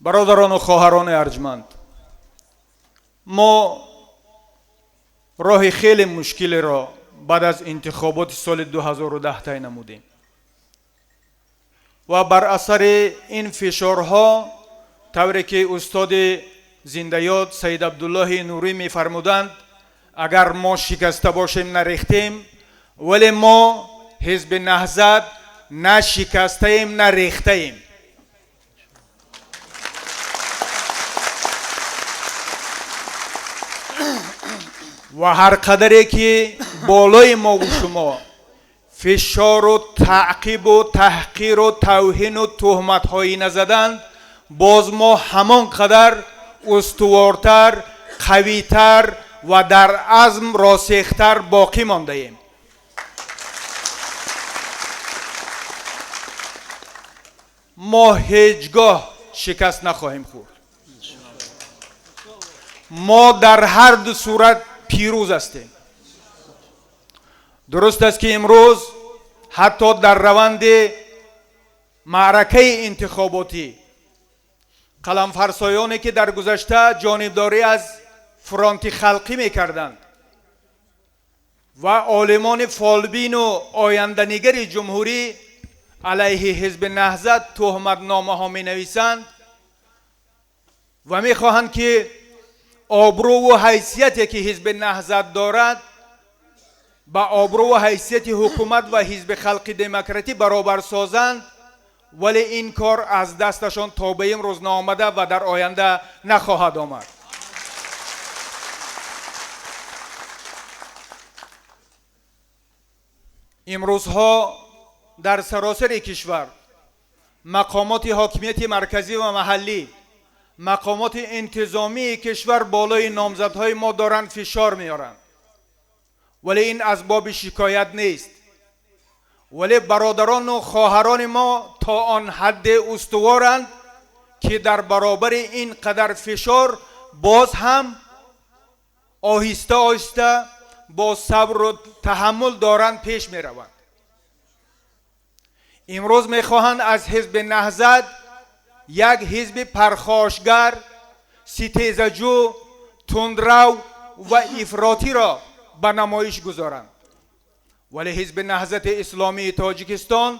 Бародарону хоҳарони арҷманд, мо роҳи хеле мушкилеро баъд аз интихоботи соли 2010 тай намудем ва бар асари ин фишорҳо, тавре ки устоди зиндаёд Саид Абдуллоҳи Нурӣ мефармуданд, агар мо шикаста бошем, нарехтем, вале мо ҳизби Наҳзат на шикастаем, на рехтаем. Ва ҳар қадаре ки болои мову шумо фишору таъқибу таҳқиру тавҳину туҳматҳои назаданд, боз мо ҳамон қадар устувортар, қавитар ва дар азм росехтар боқӣ мондаем. Мо ҳеҷ гоҳ шикаст нахоҳем хӯрд. Мо дар ҳар ду сурат пирӯз ҳастем. Дуруст аст, ки имрӯз ҳатто дар раванди маъракаи интихоботӣ қаламфарсоёне, ки дар гузашта ҷонибдорӣ аз фронти халқӣ мекарданд ва олимони фолбину оянданигари ҷумҳурӣ алайҳи ҳизби Наҳзат туҳматномаҳо менависанд ва мехоҳанд, ки обрӯву ҳайсияте, ки ҳизби Наҳзат дорад, ба обрӯву ҳайсияти ҳукумат ва ҳизби халқи демократӣ баробар созанд, вале ин кор аз дасташон то ба имрӯз наомада ва дар оянда нахоҳад омад. Имрӯзҳо дар саросари кишвар мақомоти ҳокимияти марказӣ ва маҳаллӣ, мақомоти интизомии кишвар болои номзадҳои мо доранд фишор меоранд, вале ин аз боби шикоят нест. Вале бародарону хоҳарони мо то он ҳадде устуворанд, ки дар баробари ин қадар фишор боз ҳам оҳиста оҳиста бо сабру таҳаммул доранд пеш мераванд. Имрӯз мехоҳанд аз ҳизби Наҳзат як ҳизби пархошгар, ситезаҷӯ, тундрав ва ифротиро ба намоиш гузоранд, вале ҳизби Наҳзати Исломии Тоҷикистон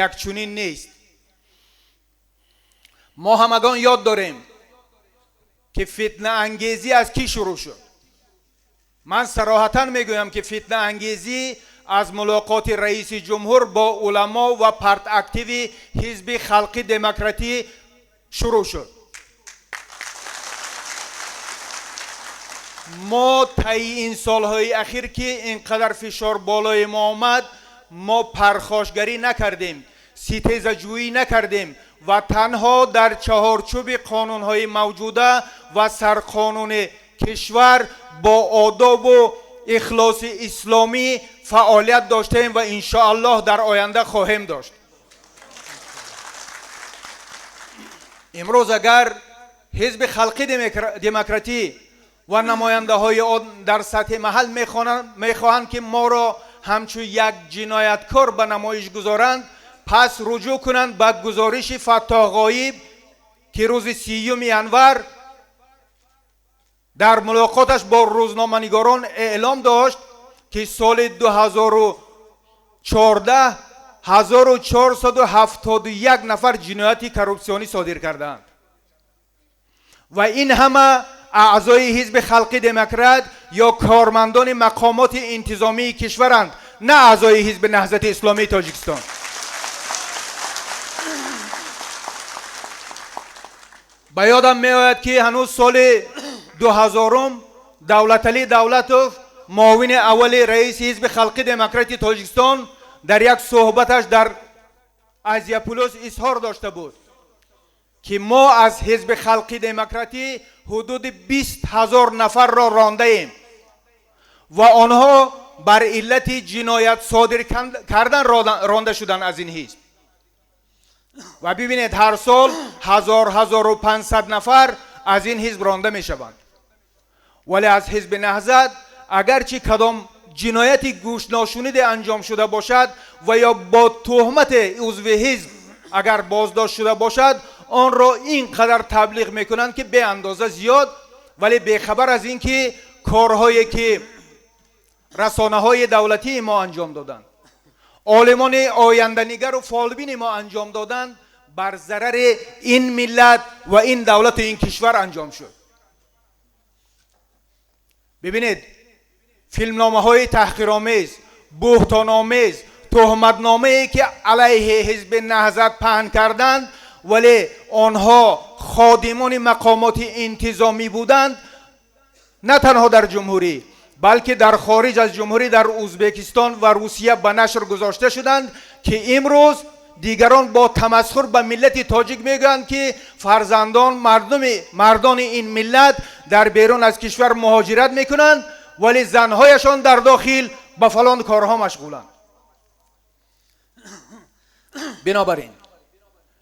якчунин нест. Мо ҳамагон ёд дорем, ки фитнаангезӣ аз кӣ шурӯъ шуд. Ман сароҳатан мегӯям, ки фитнаангезӣ аз мулоқоти раиси ҷумҳур бо уламо ва партактиви ҳизби халқи демократӣ шурӯъ шуд. Мо таи ин солҳои ахир, ки ин қадар фишор болои мо омад, мо пархошгарӣ накардем, ситезаҷӯӣ накардем ва танҳо дар чаҳорчӯби қонунҳои мавҷуда ва сарқонуни кишвар бо одобу ихлоси исломӣ фаъолият доштаем ва иншоаллоҳ дар оянда хоҳем дошт. Имрӯз агар ҳизби халқи демократӣ ва намояндаҳои он дар сатҳи маҳал мехоҳанд, ки моро ҳамчун як ҷинояткор ба намоиш гузоранд, пас руҷӯъ кунанд ба гузориши Фаттоҳ Ғоиб, ки рӯзи 30 январ дар мулоқоташ бо рӯзноманигорон эълом дошт, ки соли 2014 1471 нафар ҷинояти коррупсионӣ содир кардаанд ва ин ҳама аъзои ҳизби халқи демократ ё кормандони мақомоти интизомии кишваранд, на аъзои ҳизби Наҳзати Исломии Тоҷикистон. Ба ёдам меояд, ки ҳанӯз соли 2000 Давлаталӣ Давлатов, муовини аввали раиси ҳизби халқи демократи Тоҷикистон, дар як суҳбаташ дар Азия Плюс изҳор дошта буд, ки мо аз ҳизби халқи демократӣ ҳудуди 20 000 нафарро рондаем ва онҳо бар иллати ҷиноят содир кардан ронда шуданд аз ин ҳизб. Ва бибинед, ҳар сол ҳазор, 1500 нафар аз ин ҳизб ронда мешаванд, вале аз ҳизби Наҳзат агарчи кадом ҷинояти гӯшношуниде анҷом шуда бошад ва ё бо туҳмати узви ҳизб агар боздошт шуда бошад, онро инқадар таблиғ мекунанд ки беандоза зиёд, вале бехабар аз ин ки корҳое ки расонаҳои давлатии мо анҷом доданд, олимони оянданигар ва фолбини мо анҷом доданд, бар зарари ин миллат ва ин давлату ин кишвар анҷом шуд. Бибинед, филмномаҳои таҳқиромез, буҳтономез, туҳматномае ки алайҳи ҳизби Наҳзат паҳн карданд, вале онҳо ходимони мақомоти интизомӣ буданд, на танҳо дар ҷумҳурӣ, балки дар хориҷ аз ҷумҳурӣ, дар Узбекистон ва Русия ба нашр гузошта шуданд, ки имрӯз дигарон бо тамасхур ба миллати тоҷик мегӯянд, ки фарзандон, мардони ин миллат дар берун аз кишвар муҳоҷират мекунанд, вале занҳояшон дар дохил ба фалон корҳо машғуланд. Бинобар ин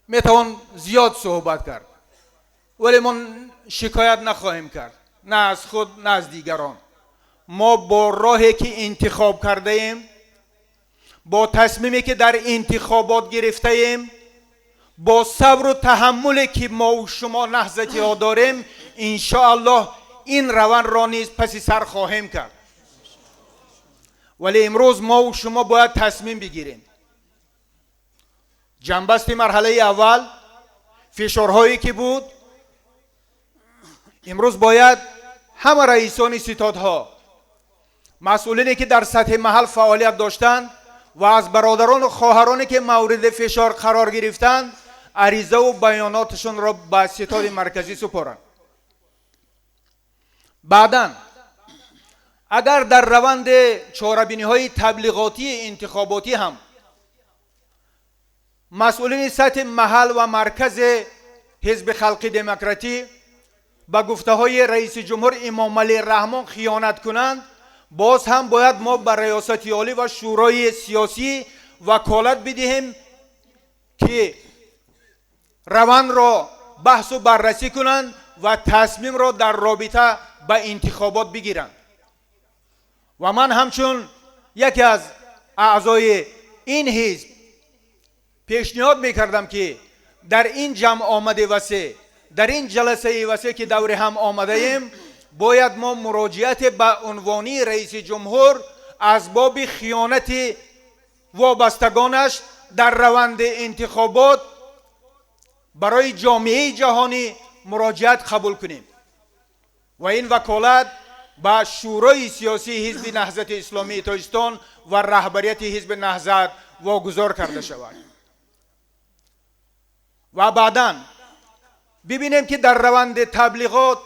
метавон зиёд суҳбат кард, вале мо шикоят нахоҳем кард, на аз худ, на аз дигарон. Мо бо роҳе ки интихоб кардаем, бо тасмиме ки дар интихобот гирифтаем, бо сабру таҳаммуле ки мо шумо наҳзатиҳо дорем, иншоаллоҳ ин равандро низ паси сар хоҳем кард. Вале имрӯз мо шумо бояд тасмим бигирем. Ҷанбасти марҳалаи аввал, фишорҳое ки буд, имрӯз бояд ҳама раисони ситодҳо, масъулине ки дар сатҳи маҳал фаъолият доштанд ва аз бародарону хоҳароне ки мавриди фишор қарор гирифтанд, аризаву баёноташонро ба ситоди марказӣ супоранд. Баъдан агар дар раванди чорабиниҳои таблиғотии интихоботӣ ҳам масъулини сатҳи маҳал ва маркази ҳизби халқи демократӣ ба гуфтаҳои раиси ҷумҳур Эмомалӣ Раҳмон хиёнат кунанд, боз ҳам бояд мо ба раёсати олӣ ва шӯрои сиёсӣ ваколат бидиҳем, ки равандро баҳсу баррасӣ кунанд ва тасмимро дар робита ба интихобот бигиранд. Ва ман ҳамчун яке аз аъзои ин ҳизб пешниҳод мекардам, ки дар ин ҷамъ омади васеъ, дар ин ҷаласаи васеъ ки даври ҳам омадаем, бояд мо муроҷиате ба унвони раиси ҷумҳур аз боби хиёнати вобастагонаш дар раванди интихобот барои ҷомеаи ҷаҳонӣ муроҷиат қабул кунем ва ин ваколат ба шӯрои сиёсии ҳизби Наҳзати Исломии Тоҷикистон ва раҳбарияти ҳизби Наҳзат вогузор карда шавад. Ва баъдан бибинем, ки дар раванди таблиғот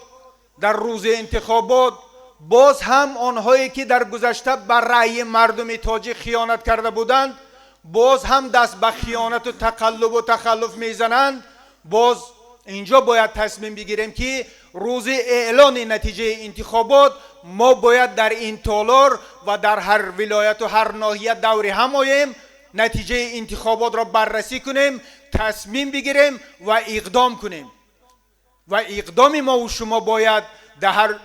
дар рӯзи интихобот боз ҳам онҳое ки дар гузашта ба раъйи мардуми тоҷик хиёнат карда буданд, боз ҳам даст ба хиёнату тақаллубу тахаллуф мезананд. Боз инҷо бояд тасмим бигирем, ки рӯзи эълони натиҷаи интихобот мо бояд дар ин толор ва дар ҳар вилояту ҳар ноҳия даври ҳам оем, натиҷаи интихоботро баррасӣ кунем, тасмим бигирем ва иқдом кунем. Ва иқдоми мову шумо бояд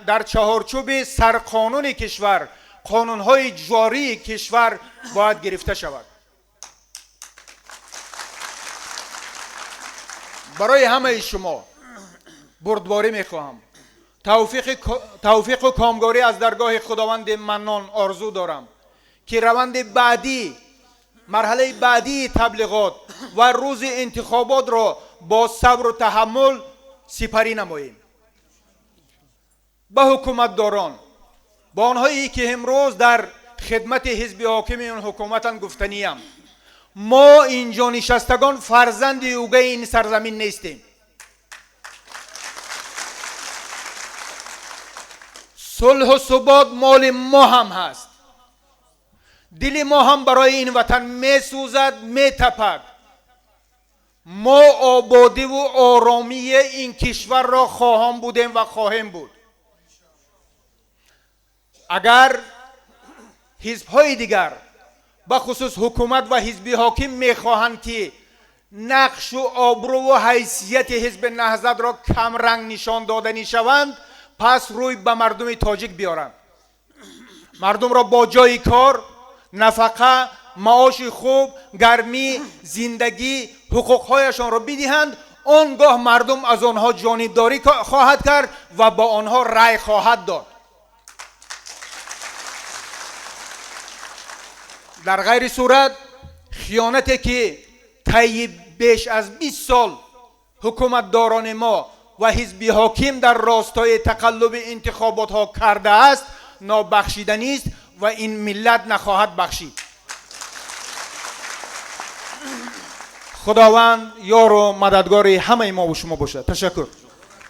дар чаҳорчӯби сарқонуни кишвар, қонунҳои ҷории кишвар бояд гирифта шавад. Барои ҳамаи шумо бурдборӣ мехоҳам, тавфиқу комгорӣ аз даргоҳи Худованди Маннон орзу дорам, ки раванди баъдӣ, марҳалаи баъдии таблиғот ва рӯзи интихоботро бо сабру таҳаммул сипарӣ намоем. Ба ҳукуматдорон, ба онҳое ки имрӯз дар хидмати ҳизби ҳокими ин ҳукуматанд гуфтаниям: мо инҷо нишастагон фарзанди угаи ин сарзамин нестем. Сулҳу субот моли мо ҳам ҳаст. Дили мо ҳам барои ин ватан месӯзад, метапад. Мо ободиву оромии ин кишварро хоҳон будем ва хоҳем буд. Агар ҳизбҳои дигар, бахусус ҳукумат ва ҳизби ҳоким, мехоҳанд, ки нақшу обрӯву ҳайсияти ҳизби Наҳзатро камранг нишон доданӣ шаванд, пас рӯй ба мардуми тоҷик биёранд. Мардумро бо ҷойи кор, нафақа, маоши хуб, гармӣ, зиндагӣ, ҳуқуқҳояшонро бидиҳанд. Он гоҳ мардум аз онҳо ҷонибдорӣ хоҳад кард ва ба онҳо рай хоҳад дод. Дар ғайри сурат хиёнате ки тайи беш аз 20 сол ҳукуматдорони мо ва ҳизби ҳоким дар ростои тақаллуби интихоботҳо кардааст, нобахшиданист ва ин миллат нахоҳад бахшид. Худованд ёру мададгори ҳамаи мо ва шумо бошад. Ташаккур.